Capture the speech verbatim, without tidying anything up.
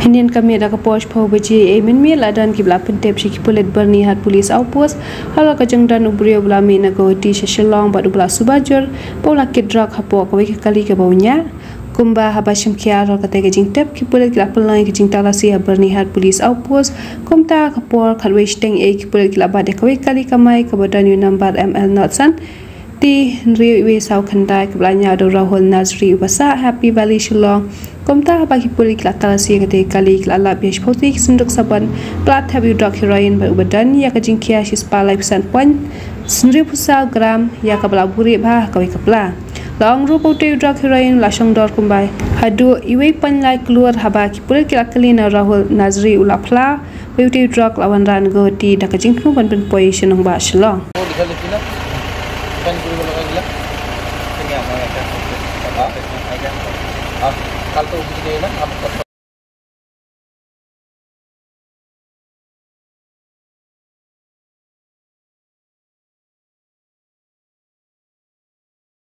Mynnin ka miet ha ka por shiphew baje mynmiet la don kiba la pyntip sha ki pulit Byrnihat Police Outpost halor ka jingdon u briew uba la mih na Guwahati sha Shillong bad uba la suba jur ba u la kit drok hapoh kawei ka kali kaba u ñiah. Kumba haba shim khia halor katei ka jingtip, ki pulit ki la pynlong ïa ka jingtalasi ha Byrnihat Police Outpost. Kumta ha ka por khatwei shiteng ei ki pulit ki la bat ïa kawei ka kali kamai kaba don ïa u nambar M L not san T hynriew wei saw khyndai kaba la ñiah da u Rahul Nazri uba sah Happy Valley Shillong. Kumta haba ki pulit ki la talasi ïa katei ka kali ki la lap ïa shiphew tylli ki synduk sabon ba la thep ïa u drok heroin bad uba don ïa ka jingkhia shispah laiphew san point hynriewphew saw gram ïa kaba la buhrieh bha ha kawei ka pla. La ong ruh ba utei u drok heroin u la shongdor kumba haduh iwei point lai klur. Haba ki pulit ki la kylli na u Rahul Nazri u la phla ba utei u drok u la wanrah na Guwahati da ka jingthmu ban pynpoi sha nongbah Shillong. वो निकाल लेती ना, दुकान पूरी वाला निकाल। क्या क्या क्या? हाँ? हाँ, कल तो बिजली है ना, आप